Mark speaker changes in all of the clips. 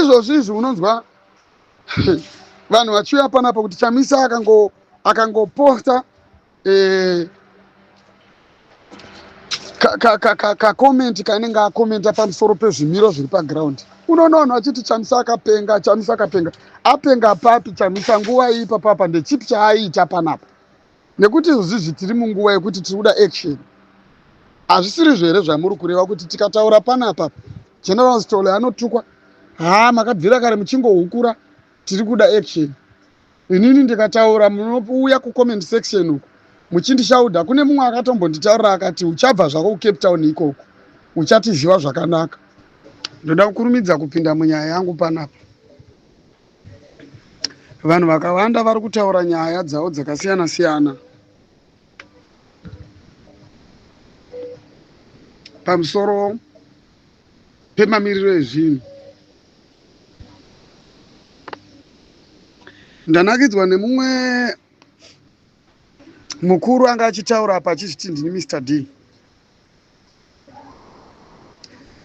Speaker 1: Izvozvi izvi unonzwa vanhu vachiuya panapa kuti Chamisa akango akangoposta eh, kakomenti kaanenge akomenta pamusoro pezvimiro zviri paground. Unoona vanhu vachiti Chamisa akapenga, Chamisa akapenga. Apenga papi Chamisa nguva iyi papapa ndechipi chaaiita panapa? Nekuti izvozvizvi tiri munguva yekuti tiri kuda action. Hazvisirizvo here zvamuri kureva kuti tikataura panapa General Sithole anotukwa? Haa, makabvira kare muchingohukura, tiri kuda action. Inini ndikataura munouya kucomment section uku muchindishaudha. Kune mumwe akatombonditaurira akati uchabva zvako kuCape Town ikoko uchatiziva zvakanaka. Ndoda kukurumidza kupinda munyaya yangu panapa. Vanhu vakawanda vari kutaura nyaya dzavo dzakasiyana siyana pamusoro pemamiriro ezvinhu. Ndanakidzwa nemumwe mukuru anga achitaura apa achizviti ndini Mr D.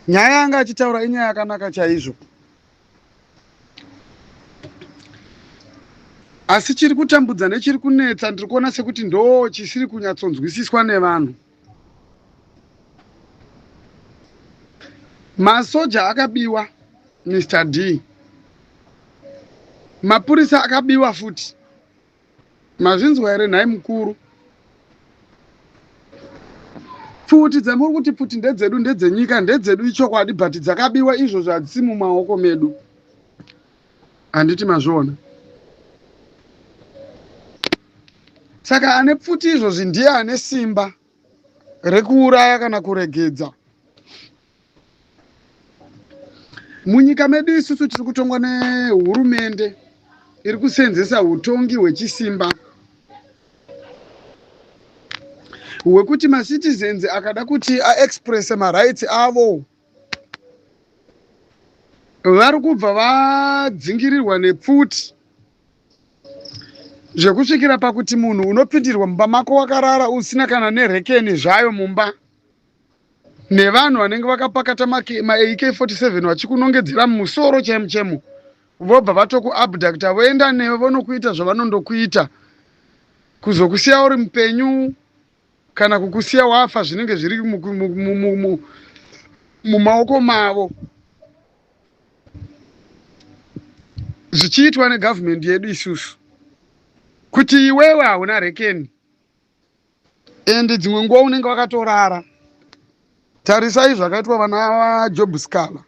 Speaker 1: Nyaya anga achitaura inyaya yakanaka chaizvo. Asi chiri kutambudza nechiri kunetsa ndiri kuona sekuti ndo chisiri kunyatsonzwisiswa nevanhu. Masoja akabiwa Mr D. Mapurisa akabiwa futi. Mazvinzwa here nhai mukuru? Pfuti dzamuri kuti pfuti ndedzedu ndedzenyika ndedzedu ichokwadi but dzakabiwa izvozvo hadzisi mumaoko medu. Handiti mazviona? Saka ane pfuti izvozvi ndiye ane simba rekuuraya kana kuregedza. Munyika medu isusu tiri kutongwa nehurumende iri kusenzesa hutongi hwechisimba hwekuti macitizens akada kuti aexpresse marights avo vari kubva vadzingirirwa nepfuti zvekusvikira pakuti munhu unopindirwa mumba mako wakarara usina kana nerekeni zvayo mumba nevanhu vanenge vakapakata maAK47 vachikunongedzera mumusoro chemo chemo vobva vatokuabducta voenda newe vonokuita zvavanondokuita kuzokusiya uri mupenyu kana kukusiya wafa zvinenge zviri mumaoko mavo zvichiitwa negavhumendi yedu isusu kuti iwewe hauna rekeni and dzimwe nguva unenge wakatorara. Tarisai zvakaitwa vana vaJob Sikhala.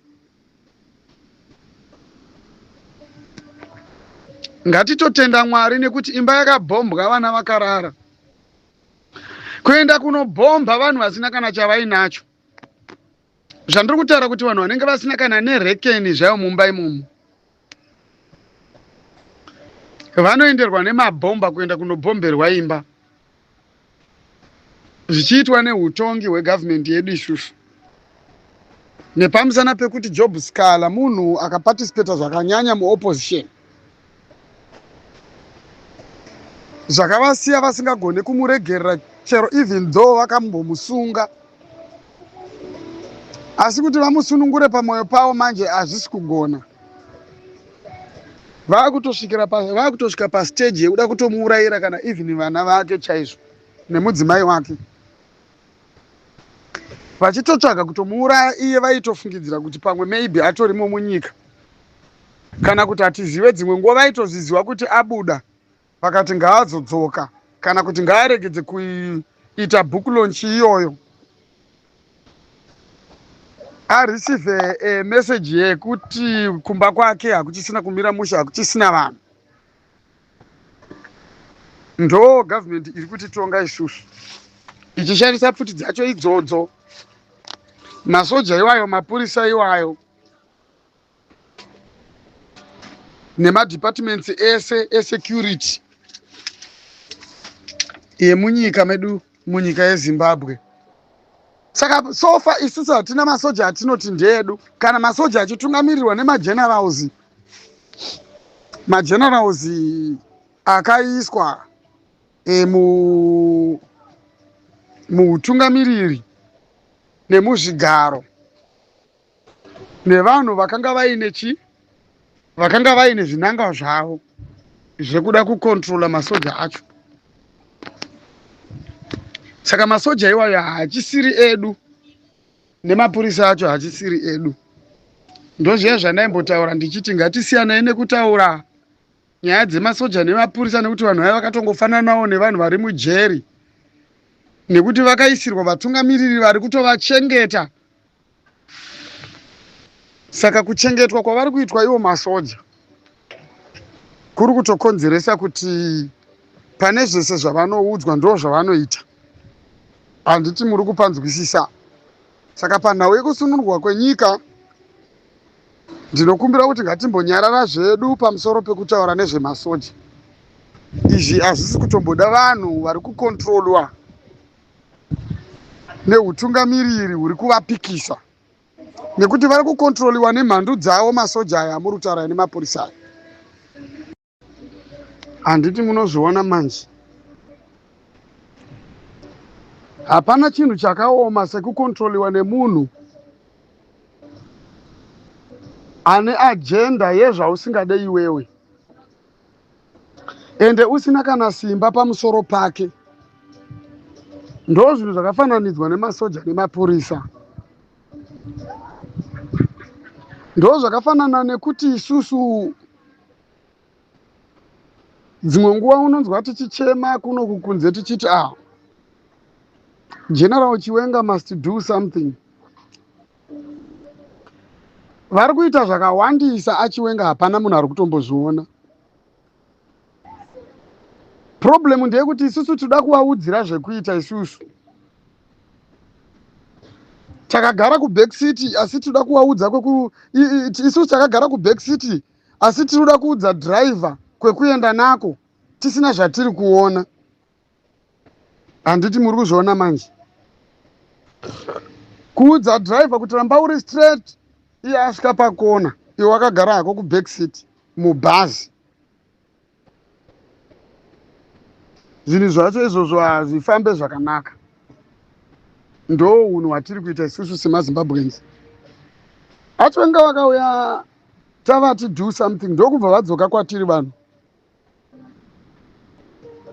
Speaker 1: Ngatitotenda Mwari nekuti imba yakabhombwa vana vakarara. Kuenda kunobhomba vanhu vasina kana chavainacho. Zvandiri kutaura kuti vanhu vanenge vasina kana nerekeni zvayo mumba imomo. Vanoenderwa nemabhomba kuenda kunobhomberwa imba. Zvichiitwa nehutongi hwegavhumendi yedu isusu. Nepamusana pekuti Job Sikhala munhu akaparticipata zvakanyanya muopposition. Zvakavasiya vasingagone kumuregerera chero even though vakambomusunga. Asi kuti vamusunungure pamwoyo pavo manje hazvisi kugona. Vakutosvikira pa vakutosvika pastage yekuda kutomuurayira kana even vana vake chaizvo nemudzimai wake. Vachitotsvaga kutomuuraya iye vaitofungidzira kuti pamwe maybe atorimo munyika. Kana kuti hatizive dzimwe nguva vaitozviziva kuti abuda vakati ngaazodzoka kana kuti ngaaregedze kuita book launch iyoyo areceive a message yekuti kumba kwake hakuchisina kumira mushe hakuchisina vanhu. Ndo government iri kutitonga isusu ichishandisa pfuti dzacho idzodzo, masoja iwayo, mapurisa iwayo nemadepartments ese esecurity yemunyika medu, munyika yeZimbabwe. Saka so far isusu hatina masoja atinoti ndeedu, kana masoja achitungamirirwa nemagenerals, magenerals akaiswa e, mu muutungamiriri nemuzvigaro nevanhu vakanga vaine chi Vakanga vaine zvinangwa zvavo zvekuda kukontrola masoja acho. Saka masoja iwayo haachisiri edu nemapurisa acho haachisiri edu. Ndozviya zvandaimbotaura ndichiti ngatisiyanai nekutaura nyaya dzemasoja nemapurisa nekuti vanhu vaya vakatongofananawo nevanhu vari mujeri nekuti vakaisirwa vatungamiriri vari kutovachengeta. Saka kuchengetwa kwavari kuitwa ivo masoja kuri kutokonzeresa kuti pane zvese zvavanoudzwa ndo zvavanoita. Handiti muri kupanzwisisa? Saka panhau yekusunungurwa kwenyika ndinokumbira kuti ngatimbonyarara zvedu pamusoro pekutaura nezvemasoja. Izvi hazvisi kutomboda vanhu vari kukontrolwa nehutungamiriri huri kuvapikisa nekuti vari kukontroliwa nemhandu dzavo masoja aya amuri kutaura nemapurisa aya. Handiti munozviona manje? Hapana chinhu chakaoma sekukontroliwa nemunhu ane agenda yezvausingade iwewe ende usina kana simba pamusoro pake. Ndozvinhu zvakafananidzwa nemasoja nemapurisa. Ndozvakafanana nekuti isusu dzimwe nguva unonzwa tichichema kuno kukunze tichiti ah, General Chiwenga must do something. Vari kuita zvakawandisa aChiwenga, hapana munhu ari kutombozviona. Problem ndeyekuti isusu tinoda kuvaudzira zvekuita. Isusu takagara kuback seat, asi tinoda kuvaudza kweku isusu takagara kuback seat, asi tinoda kuudza driver kwekuenda nako tisina zvatiri kuona. Handiti muri kuzviona manje? Kuudza driver kuti ramba uri straight, iye asvika pakona, iwe wakagara hako kuback seat mubhazi. Zvinhu zvacho izvozvo hazvifambe zvakanaka. Ndo unhu hwatiri kuita isusu semaZimbabweans. Achiwenga vakauya, tavati do something, ndokubva vadzoka kwatiri vanhu,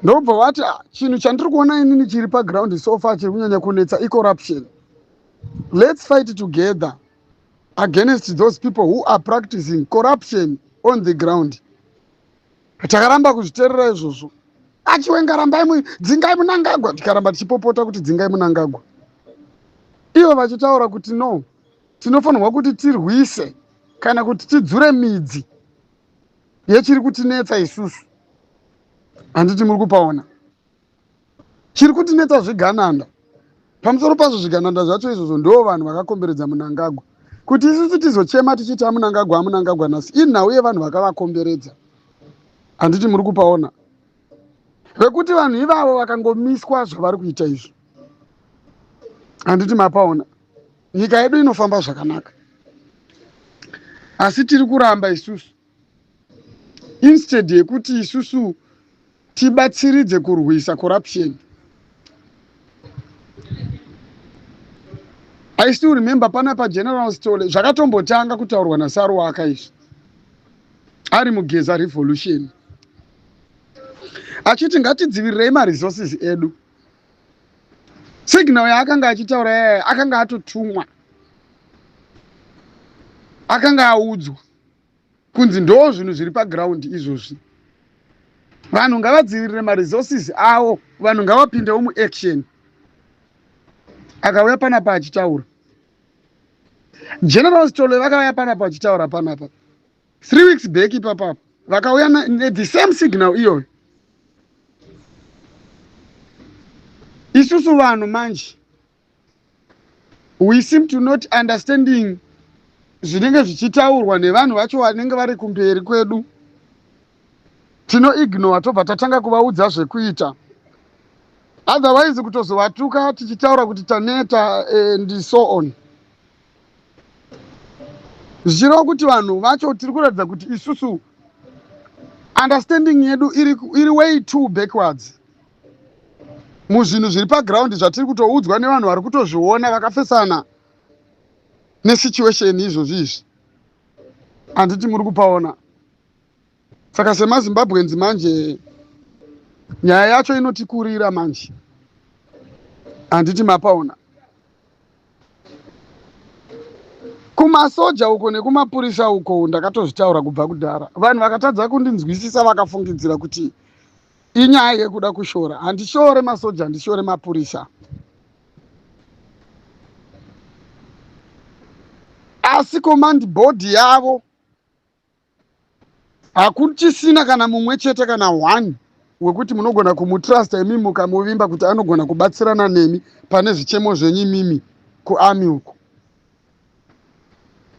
Speaker 1: ndobva vati ah, chinhu chandiri kuona inini chiri paground so far chiri kunyanya kunetsa icorruption. Let's fight together against those people who are practicing corruption on the ground. Takaramba kuzviteerera izvozvo. Achiwenga, rambai, dzingai Munangagwa. Tikaramba tichipopota kuti dzingai Munangagwa, ivo vachitaura kuti no, tinofanirwa kuti tirwise kana kuti tidzure midzi yechiri kutinetsa isusu. Handiti muri kupaona? Chiri kutinetsa zvigananda. Pamusoro pazvo zvigananda zvacho izvozvo ndo vanhu vakakomberedza Munangagwa. Kuti isusu tizochema tichiti aMunangagwa, aMunangagwa nhasi, inhau yevanhu vakavakomberedza. Handiti muri kupaona? Vekuti vanhu ivavo vakangomiswa zvavari kuita izvo, handiti mapaona, nyika yedu inofamba zvakanaka. Asi tiri kuramba isusu, instead yekuti isusu tibatsiridze kurwisa corruption. I still remember pana paGeneral Stole, zvakatombotanga kutaurwa naSaruwaka izvi ari muGeza Revolution, achiti ngatidzivirirei maresources edu. Signal yaakanga achitaura yaya, akanga atotumwa, akanga audzwa kunzi ndo zvinhu zviri paground izvozvi, vanhu ngavadzivirire maresources avo, vanhu ngavapindewo muaction. Akauya panapa achitaura. General Stole vakauya panapa achitaura panapa 3 weeks back ipapapo, vakauya nethe same signal iyoyo. Isusu vanhu manje we seem to not understanding zvinenge zvichitaurwa nevanhu vacho vanenge vari kumberi kwedu. Tinoignore, tobva tatanga kuvaudza zvekuita, otherwise kutozovatuka tichitaura kuti taneta and so on, zvichireva kuti vanhu vacho tiri kuratidza kuti isusu understanding yedu iri way too backwards muzvinhu zviri paground zvatiri kutoudzwa nevanhu vari kutozviona vakafesana nesituation izvozvi izvi. Handiti muri kupaona? Saka semaZimbabweans manje nyaya yacho inotikurira manje, handiti mapaona? Kumasoja uko nekumapurisa uko ndakatozvitaura kubva kudhara, vanhu vakatadza kundinzwisisa vakafungidzira kuti inyaya yekuda kushora. Handishore masoja, handishore mapurisa, asi command board yavo hakuchisina kana mumwe chete kana one wekuti munogona kumutrusta imi mukamuvimba kuti anogona kubatsirana nemi pane zvichemo zvenyu imimi kuarmy uko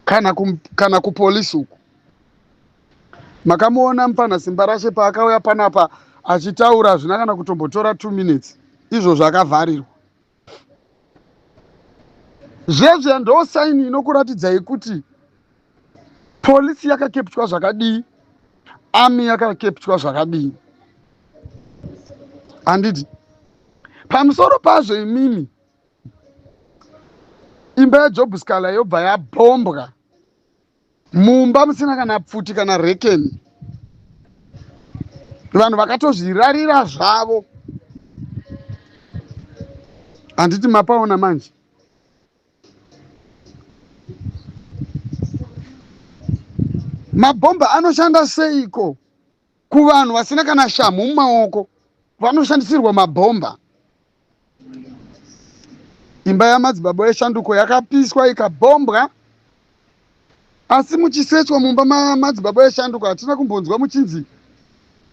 Speaker 1: kana, kana kupolisi uko. Makamuona mupana Simba Rashe paakauya panapa achitaura zvina kana kutombotora 2 minutes, izvozvo akavharirwa. Zvezve ndo saini inokuratidzai kuti polisi yakakepchwa zvakadii, army yakakepchwa zvakadii, handiti? Pamusoro pazvo imimi imba yaJob Scala yobva yabhombwa, mumba musina kana pfuti kana rekeni, vanhu vakatozvirarira zvavo, handiti mapaona manje? Mabhomba anoshanda seiko kuvanhu vasina kana shamhu mumaoko? Vanoshandisirwa mabhomba. Imba yamadzibaba eshanduko yakapiswa ikabhombwa, asi muchisechwa mumba madzibaba eshanduko hatina kumbonzwa muchinzi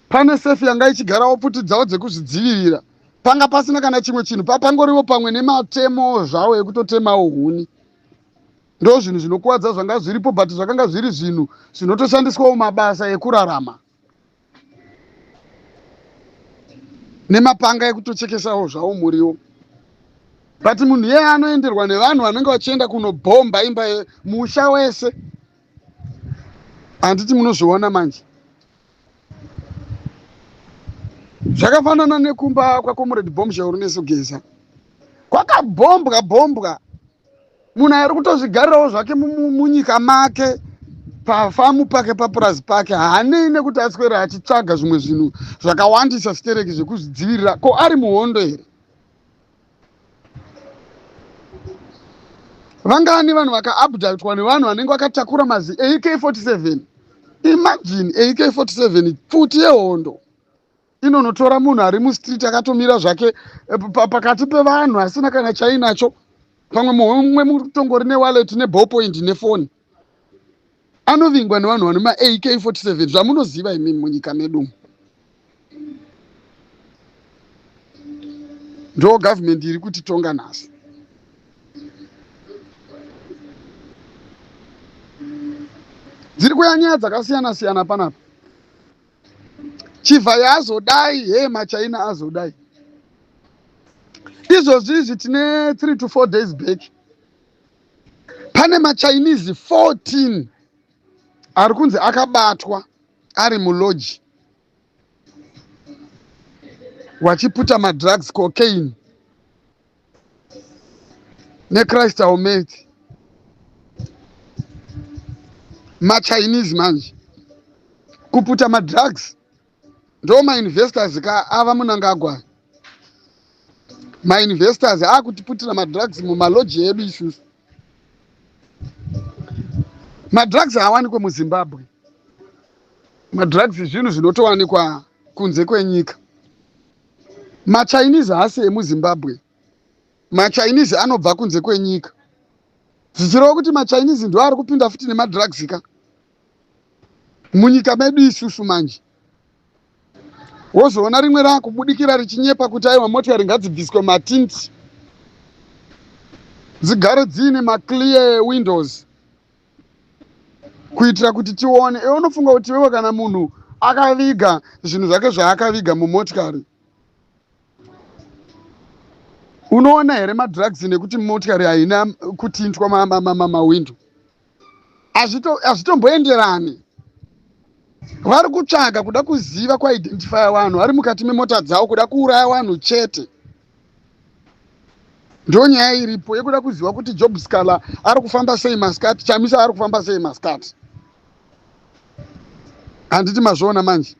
Speaker 1: pane sefi yanga ichigarawo pfuti dzavo dzekuzvidzivirira. Panga pasina kana chimwe chinhu, papangoriwo pamwe nematemo zvawo ekutotemawo huni. Ndo zvinhu zvinokuwadza zvanga zviripo, but zvakanga zviri zvinhu zvinotoshandiswawo mabasa ekurarama nemapanga ekutochekesawo zvawo muriwo. But munhu iyeye anoenderwa nevanhu vanenge vachienda kunobhomba imba musha wese, handiti munozviona manje? Zvakafanana nekumba kwaComrade Bombshell Runesu Geza, kwakabhombwa bhombwa. Munhu ari kutozvigarirawo zvake munyika make, pafamu pake, papurazi pake, haanei nekuti aswera achitsvaga zvimwe zvinhu zvakawandisa stereki zvekuzvidzivirira. Ko ari muhondo here? Vangani vanhu vakaabductwa nevanhu vanenge vakatakura mazi AK47? Imagine AK47, pfuti yehondo inonotora munhu ari mustreet akatomira zvake pakati pevanhu asina kana chainacho, pamwe mumwe mutongori newallet neballpoint nefoni, anovingwa nevanhu vane maAK47. Zvamunoziva imimi munyika medu, ndo government iri kutitonga nhasi. Dziri kuya nyaya dzakasiyana siyana panapa. Chivhayo azodai, he maChina azodai. Izvozvi izvi tine 3 to 4 days back, pane maChinese 14 ari kunzi akabatwa ari muloji wachiputa madrugs, cocaine necrystal meth. MaChinese manje kuputa madrugs, ndo mainvestors ka ava Munangagwa. Mainvestors akutiputira madrugs mumaloji edu isusu. Madrugs haawanikwe muZimbabwe, madrugs zvinhu zvinotowanikwa kunze kwenyika. MaChinese haasi emuZimbabwe, maChinese anobva kunze kwenyika, zvichireva kuti maChinese ndo ari kupinda futi nemadrugs ka munyika medu isusu. Manje wozoona rimwe raakubudikira richinyepa kuti aiwa, motikari ngadzibviswe matint, dzigare dziine maclear windows kuitira kuti tione. Iwe unofunga kuti iwewe kana munhu akaviga zvinhu zvake zvaakaviga mumotikari, unoona here madrugs nekuti motikari haina kutintwa mawindo? Hazvitomboenderani. Vari kutsvaga kuda kuziva kuidentifya vanhu vari mukati memota dzavo, kuda kuuraya vanhu chete. Ndo nyaya iripo yekuda kuziva kuti Job Sikhala ari kufamba sei masikati, Chamisa ari kufamba sei masikati. Handiti mazviona manje?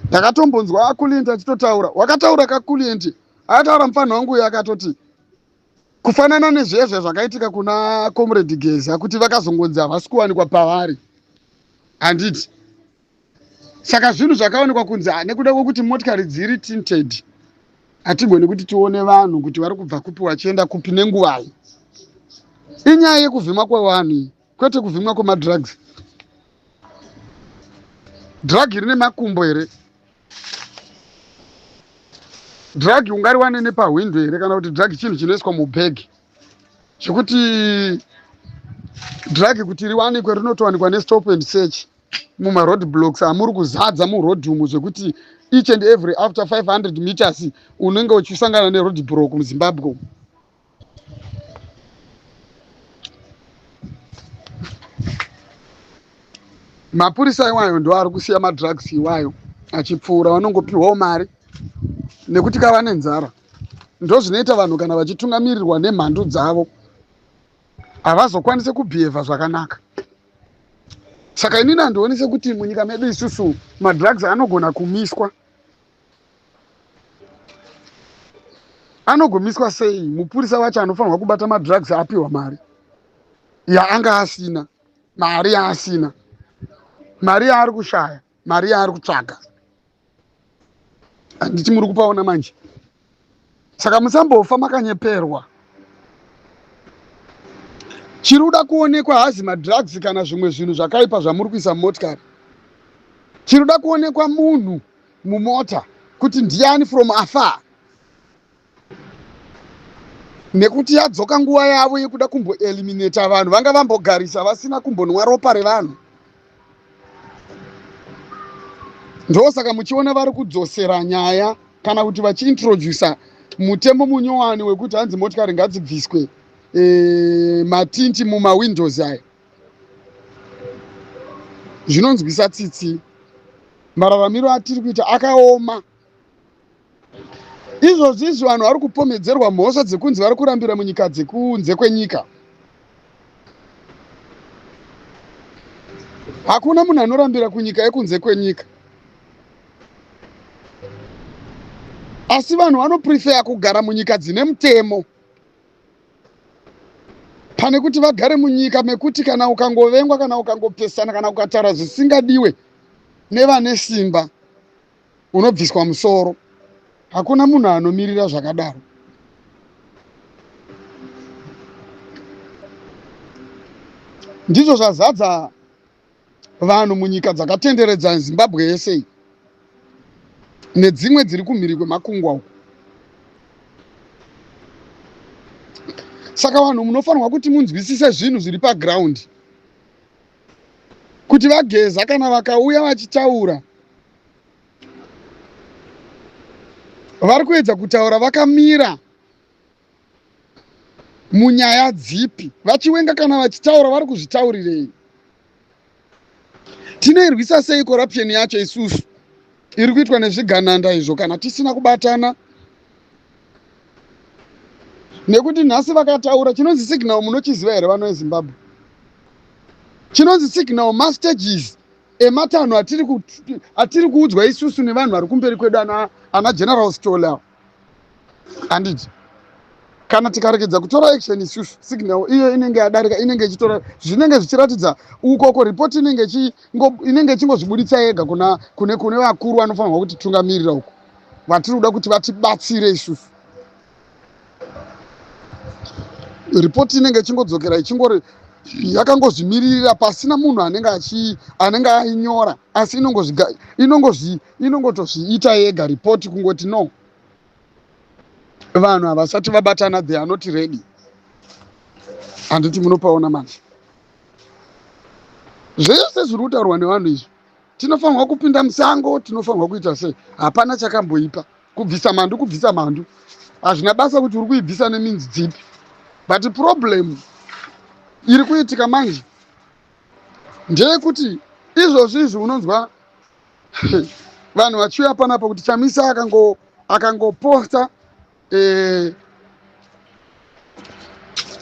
Speaker 1: Ndakatombonzwa akulient achitotaura. Wakataura kakulient, akataura mufanha wangu uyo akatoti kufanana nezvezve zvakaitika kuna Comrade Geza, kuti vakazongonzi havasi kuwanikwa pavari, handiti? Saka zvinhu zvakaonekwa kunzi nekuda kwekuti motikari dziri tinted, hatigoni kuti tione vanhu kuti vari kubva kupi vachienda kupi nenguvai. Inyaya yekuvhimwa kwevanhu iyi, kwete kuvhimwa kwemadrugs. Drug rine makumbo here? Drug ungariwane nepahwindo here? Kana kuti drug chinhu chinoiswa mubhegi, zvekuti drug kuti riwanikwe rinotowanikwa nestop and search mumaroad blocks amuri kuzadza muroad umu, zvekuti each and every after 500 meters unenge uchisangana neroad block muZimbabwe umu. Mapurisa iwayo ndo ari kusiya madrugs iwayo achipfuura, vanongopiwawo mari nekuti kava nenzara. Ndo zvinoita vanhu kana vachitungamirirwa nemhandu dzavo, havazokwanisi kubhihevha zvakanaka. Saka inini handioni sekuti munyika medu isusu madrugs anogona kumiswa. Anogomiswa sei? Mupurisa wacho anofanirwa kubata madrugs apiwa mari yaanga asina, mari yaasina, mari yaari kushaya, mari yaari kutsvaga. Handiti muri kupaona manje? Saka musambofa makanyeperwa. Chiri kuda kuonekwa hazi madrugs kana zvimwe zvinhu zvakaipa zvamuri kuisa mumotikari. Chiri kuda kuonekwa munhu mumota kuti ndiani from afar, nekuti yadzoka nguva yavo yekuda kumboeliminata vanhu vanga vambogarisa vasina kumbonwa ropa revanhu. Ndosaka muchiona vari kudzosera nyaya kana kuti vachiintrodusa mutemo munyowani wekuti hanzi motikari ngadzibviswe matinti mumawindows aya. Zvinonzwisa tsitsi, mararamiro atiri kuita akaoma izvozvi izvi. Vanhu vari kupomedzerwa mhosva dzekunzi vari kurambira munyika dzekunze kwenyika. Hakuna munhu anorambira kunyika yekunze kwenyika, asi vanhu vanoprefeya kugara munyika dzine mutemo pane kuti vagare munyika mekuti kana ukangovengwa, kana ukangopesana, kana ukataura zvisingadiwe nevane simba, unobviswa musoro. Hakuna munhu anomirira zvakadaro. Ndizvo zvazadza vanhu munyika dzakatenderedza Zimbabwe yese nedzimwe dziri kumhiri kwemakungwa uku. Saka vanhu munofanirwa kuti munzwisise zvinhu zviri pagraundi, kuti vaGeza kana vakauya vachitaura, vari kuedza kutaura vakamira munyaya dzipi, vaChiwenga kana vachitaura vari kuzvitaurirei, tinoirwisa sei corruption yacho isusu iri kuitwa nezvigananda izvo kana tisina kubatana. Nekuti nhasi vakataura chinonzi signal, munochiziva here vano veZimbabwe? Chinonzi signal mastages ematanho atiri kuudzwa isusu nevanhu vari kumberi kwedu, ana General Stola, handiti? Kana tikaregedza kutora action isusu, signal iyo inenge yadarika, inenge ichitora zvinenge zvichiratidza ukoko. Ripoti inenge ichingozvibuditsa yega kuna kune vakuru vanofanirwa kutitungamirira uko, vatiri kuda kuti vatibatsire isusu. Ripoti inenge ichingodzokera ichingori yakangozvimiririra pasina munhu anenge ainyora, asi inongotozviita yega ripoti, kungoti no, vanhu havasati vabatana, they are not ready. Handiti munopaona manje zvese zviri kutaurwa nevanhu izvi? Tinofanirwa kupinda musango, tinofanirwa kuita sei? Hapana chakamboipa kubvisa mhandu. Kubvisa mhandu hazvina basa kuti uri kuibvisa neminzi dzipi, but problem iri kuitika manje ndeyekuti izvozvi izvi unonzwa vanhu vachiuya panapa kuti Chamisa akangoposta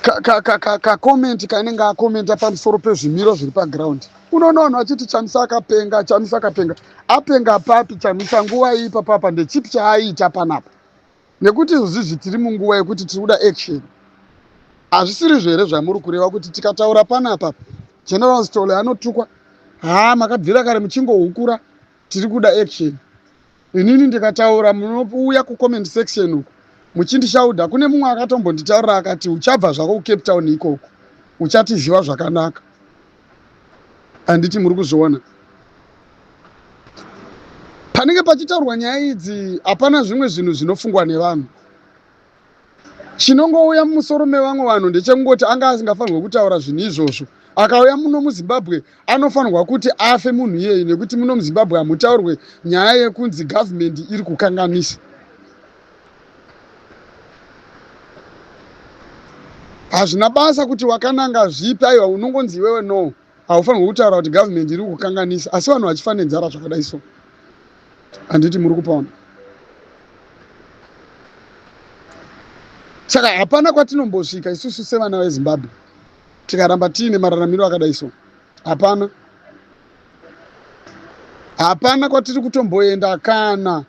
Speaker 1: Kakomenti kaanenge akomenta pamusoro pezvimiro zviri paground, unoona vanhu vachiti Chamisa akapenga, Chamisa akapenga. Apenga papi Chamisa nguva iyi papapa? Ndechipi chaaiita panapa? Nekuti izvozvizvi tiri munguva yekuti tiri kuda action. Hazvisirizvo here zvamuri kureva kuti tikataura panapa General Stole anotukwa? Haa, makabvira kare muchingohukura. Tiri kuda action. Inini ndikataura, munouya kucomment section uku muchindishaudha. Kune mumwe akatombonditaurira akati, "Uchabva zvako kuCape Town ikoko, uchatiziva zvakanaka." Handiti muri kuzviona panenge pachitaurwa nyaya idzi? Hapana zvimwe zvinhu zvinofungwa nevanhu. Chinongouya mumusoro mevamwe vanhu ndechekungoti anga asingafanirwe kutaura zvinhu izvozvo. Akauya muno muZimbabwe, anofanirwa kuti afe munhu iyeye, nekuti muno muZimbabwe hamutaurwe nyaya yekunzi gavhumendi iri kukanganisa. Hazvina basa kuti wakananga zvipi, aiwa, unongonzi iwewe no, haufanirwi kutaura kuti gavhumendi iri kukanganisa, asi vanhu vachifa nenzara zvakadai. So handiti muri kupaona? Saka hapana kwatinombosvika isusu sevana veZimbabwe tikaramba tiine mararamiro akadai. So hapana, hapana kwatiri kutomboenda. Kana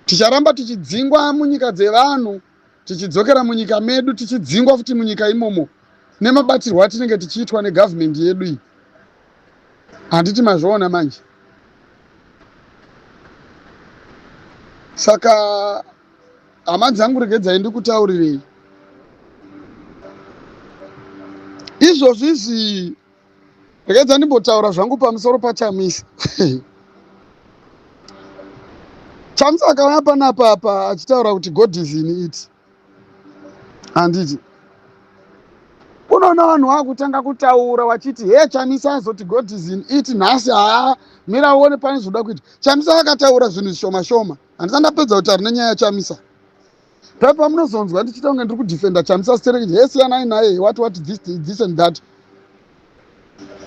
Speaker 1: ticharamba tichidzingwa munyika dzevanhu, tichidzokera munyika medu, tichidzingwa futi munyika imomo nemabatirwo atinenge tichiitwa negavhumendi yedu iyi. Handiti mazviona manje? Saka hama dzangu, regedzai ndikutaurirei izvozvi izvi. Regedza ndimbotaura zvangu pamusoro paChamisa. Chamisa akauya panapa apa achitaura kuti God is in it, handiti? Unoona vanhu vakutanga kutaura vachiti, "He, Chamisa azoti God is in it nhasi. Haa, mira uone pane zvoda kuita." Chamisa akataura zvinhu zvishoma shoma. Handisati ndapedza kutaura nenyaya yaChamisa. Pepa munozonzwa ndichiita kunge ndiri kudefenda Chamisa stereki, "He, siyanai naye," what what, this, this and that.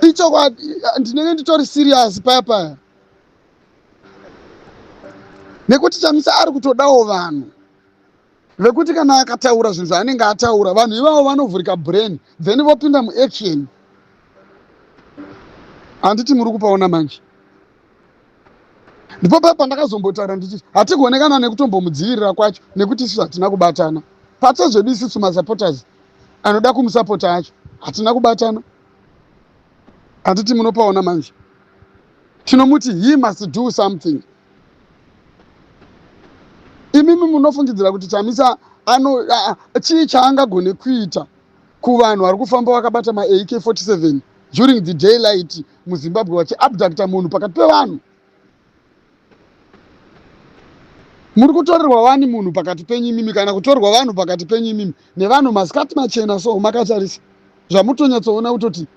Speaker 1: Ichokwadi, ndinenge nditori serious paya paya, nekuti Chamisa ari kutodawo vanhu vekuti kana akataura zvinhu zvaanenge ataura, vanhu ivavo vanovhurika brain, then vopinda muaction. Handiti muri kupaona manje? Ndipo pa pandakazombotaura ndichiti hatigone kana nekutombomudzivirira kwacho, nekuti isusu hatina kubatana patse zvedu. Isusu masupporters anoda kumusapota acho hatina kubatana. Handiti munopaona manje? Tinomuti he must do something. Imimi munofungidzira kuti Chamisa ano chii chaangagone kuita kuvanhu vari kufamba vakabata maAK 47 during the daylight muZimbabwe, vachiabducta munhu pakati pevanhu? Muri kutorerwa wani munhu pakati penyu imimi, kana kutorwa vanhu pakati penyu imimi nevanhu masikati machena. So makatarisa zvamutonyatsoona kutoti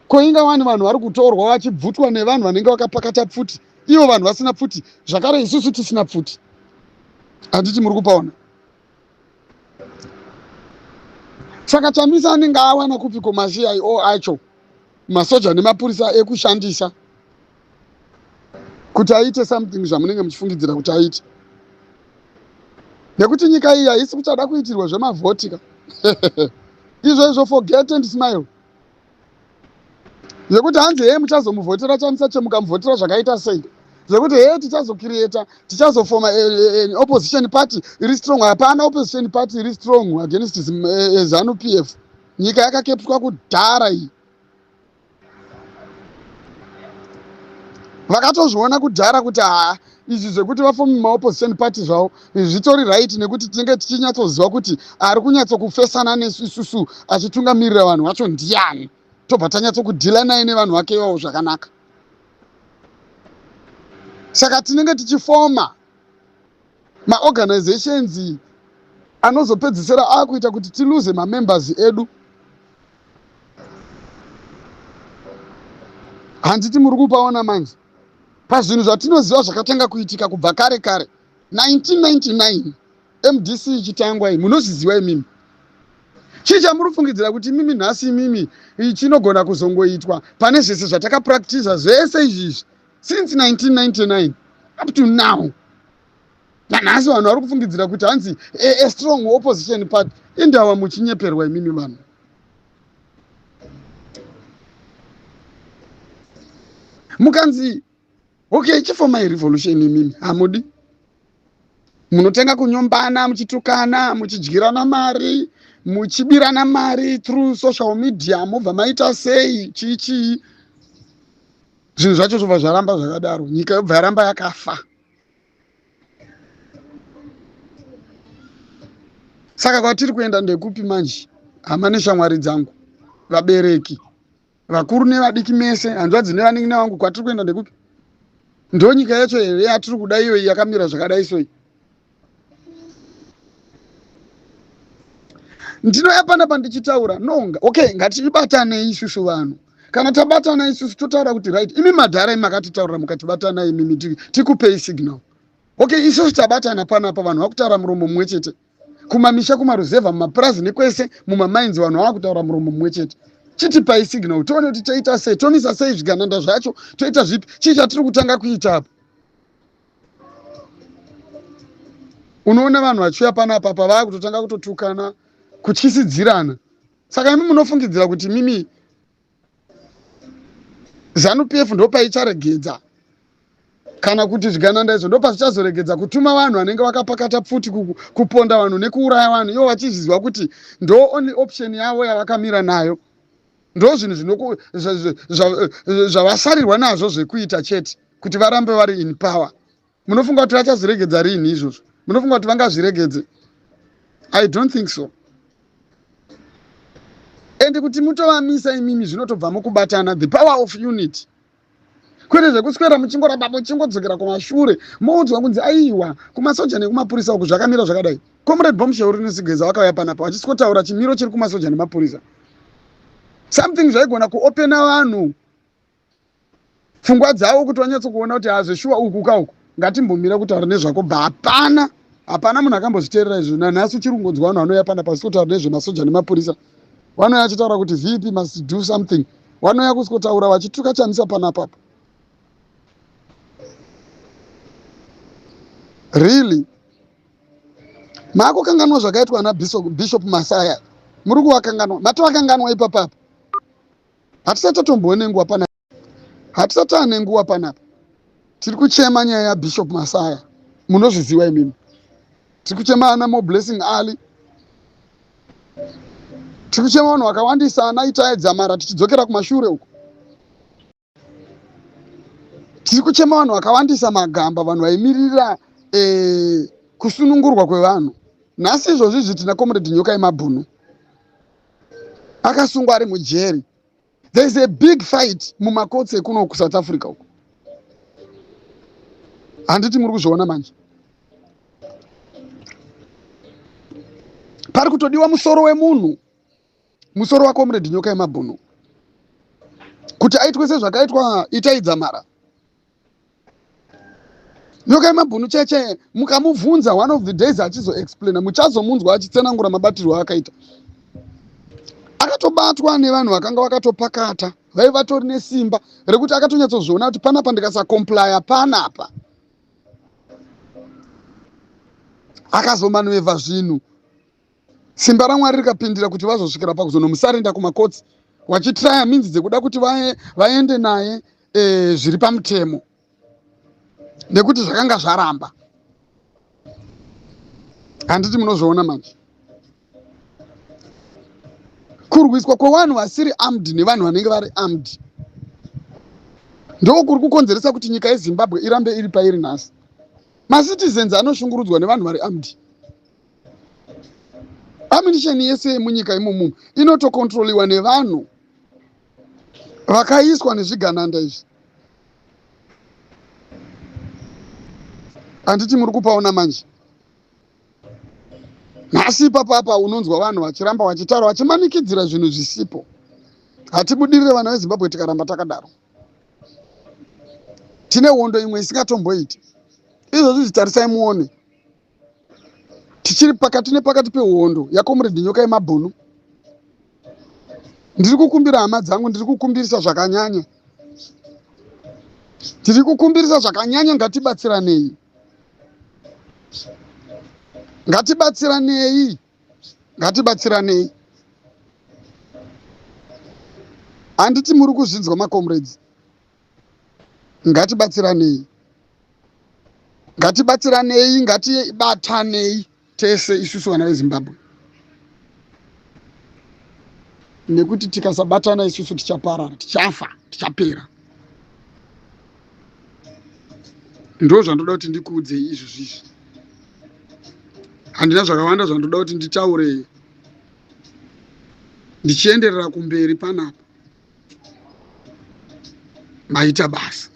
Speaker 1: koinga wani vanhu vari kutorwa vachibvutwa nevanhu vanenge vakapakata pfuti, ivo vanhu vasina pfuti zvakare, isusu tisina pfuti. Handiti muri kupaona? Saka Chamisa anenge awana kupiko maCIO acho, masoja nemapurisa ekushandisa kuti aite something zvamunenge muchifungidzira kuti aite? Nekuti nyika iyi haisi kuchada kuitirwa zvemavhoti ka izvo izvo. Forget and smile zvekuti hanzi, "Hee, muchazomuvhotera Chamisa." Chemukamuvhotera zvakaita sei? Zvekuti, "Hee, tichazocreata, tichazofoma opposition party iri strong." Hapana opposition party iri strong against ZANU PF. Nyika yakakepuswa kudhara iyi. Vakatozviona kudhara kuti haa, izvi zvekuti vafome maopposition party zvavo zvitori right, nekuti tinenge tichinyatsoziva kuti ari kunyatsokufesana nesu isusu achitungamirira vanhu vacho ndiani, tobva tanyatsokudeala naye nevanhu vake ivavo zvakanaka. Saka tinenge tichifoma maorganizations anozopedzisira akuita kuti tilose mamembers edu. Handiti muri kupaona manje? Pazvinhu zvatinoziva zvakatanga kuitika kubva kare kare, 1999 MDC ichitangwa iyi, munozviziva imimi. Chii chamuri kufungidzira kuti imimi nhasi imimi chinogona kuzongoitwa pane zvese zvatakapractiza zvese izvizvi since 1999 up to now? Nanhasi vanhu vari kufungidzira kuti hanzi a strong opposition party. Indawa muchinyeperwa imimi vanhu. Mukanzi okay chifomai revolution imimi hamudi. Munotanga kunyombana, muchitukana, muchidyirana mari, muchibirana mari through social media, mobva maita sei chii chii. Zvinhu zvacho zvobva zvaramba zvakadaro, nyika yobva yaramba yakafa. Saka kwatiri kuenda ndekupi manje, hama neshamwari dzangu, vabereki, vakuru nevadiki mese, hanzvadzi nevanin'ina vangu, kwatiri kuenda ndekupi? Ndo nyika yacho here yatiri kuda iyoyi yakamira zvakadai soi? Ndinoya panapa ndichitaura nonga okay, ngatibatanei isusu vanhu. Kana tabatana isusu totaura kuti right, imi madhara imi makatitaurira mukatibatana imimi tikupei signal. Okay, isusu tabatana panapa, vanhu vakutaura muromo mumwe chete. Kumamisha, kumaruzevha, mumapurazi nekwese, mumamainzi, vanhu vakutaura muromo mumwe chete. Chitipai signal tione kuti toita sei, tomisa sei zvigananda zvacho, toita zvipi, chii chatiri kutanga kuita apa. Unoona vanhu vachiuya panapa apa vakutotanga kutotukana, kutyisidzirana. Saka imi munofungidzira kuti mimi ZANU PF ndopaicharegedza kana kuti zvigananda izvo ndopazvichazoregedza kutuma vanhu vanenge vakapakata pfuti kuponda vanhu nekuuraya vanhu, ivo vachizviziva kuti ndo only option yavo yavakamira nayo, ndo zvinhu zvavasarirwa nazvo zvekuita chete kuti varambe vari in power. Munofunga kuti vachaziregedza riini izvozvo? Munofunga kuti vangazviregedze? I don't think so. And kuti mutovamisa imimi zvinotobva mukubatana, the power of unity. Kwete zvekuswera muchingoramba muchingodzokera kumashure, moudzwa kunzi aiwa kumasoja nekumapurisa uku zvakamira zvakadai. Comrade Bombshell Rinosigeza vakauya panapa vachisikotaura chimiro chiri kumasoja nemapurisa. Something zvaigona kuopena vanhu pfungwa dzavo kuti vanyatsokuona kuti hazveshuwa uku ka uku ngatimbomira kutaura nezvako. Bva hapana hapana munhu akambozviteerera izvo. Nanhasi uchiri kungonzwa vanhu vanouya panapa vasikotaura nezvemasoja nemapurisa. Vanouya vachitaura kuti VP must do something. Vanouya kusikotaura vachituka Chamisa panapapa. Really? Makukanganwa zvakaitwa na Bishop Masaya. Muri kuvakanganwa. Matovakanganwa ipapapa. Hatisati tatomboone nguva panapa. Hatisati taane nguva panapa. Tiri kuchema nyaya yaBishop Masaya. Munozviziva imimi. Tiri kuchema ana Mo Blessing Ali. Tiri kuchema vanhu vakawandisa ana Itai Dzamara tichidzokera kumashure uko. Tiri kuchema vanhu vakawandisa magamba, vanhu vaimirira kusunungurwa kwevanhu. Nhasi izvozvi izvi tina Comrade Nyoka yemabhunu akasungwa ari mujeri. There is a big fight mumakotsi ekuno kuSouth Africa uko. Handiti muri kuzviona manje? Pari kutodiwa musoro wemunhu, musoro waComrade Nyoka yemabhunu, kuti aitwe sezvakaitwa Itai Dzamara. Nyoka yemabhunu cheche mukamubvunza one of the days achizoexplaina, muchazomunzwa achitsanangura mabatirwo aakaita. Akatobatwa nevanhu vakanga vakatopakata, vaiva vatori nesimba rekuti akatonyatsozviona kuti panapa ndikasacomplya panapa. Akazomanueva zvinhu, simba raMwari rikapindira kuti vazosvikira pakuzonomusarenda kumakotsi, vachitraya minzi dzekuda kuti vaende naye zviri pamutemo, nekuti zvakanga zvaramba. Handiti munozviona manje? Kurwiswa kwevanhu vasiri armed nevanhu vanenge vari armed ndokuri kukonzeresa kuti nyika yeZimbabwe irambe iri pairi nhasi. Macitizens anoshungurudzwa nevanhu vari armed. Ammunition yese yemunyika imomo inotokontroliwa nevanhu vakaiswa nezvigananda izvi. Handiti muri kupaona manje? Nhasi ipapapa unonzwa vanhu vachiramba vachitaura vachimanikidzira zvinhu zvisipo. Hatibudirire vana veZimbabwe tikaramba takadaro. Tine hondo imwe isingatomboiti. Izvozvi zvitarisai muone. Tichiri pakati nepakati pehondo yaComrade Nyoka yemabhunu. Ndiri kukumbira hama dzangu, ndiri kukumbirisa zvakanyanya. Tiri kukumbirisa zvakanyanya, ngatibatsiranei. Ngatibatsiranei, ngatibatsiranei. Handiti muri kuzvinzwa macomrades? Ngatibatsiranei, ngatibatsiranei, ngatibatanei tese isusu vana veZimbabwe, nekuti tikasabatana isusu tichaparara, tichafa, tichapera. Ndo zvandoda kuti ndikuudzei izvo zvizvi. Handina zvakawanda zvandoda kuti nditaure ndichienderera kumberi panapa. Maita basa.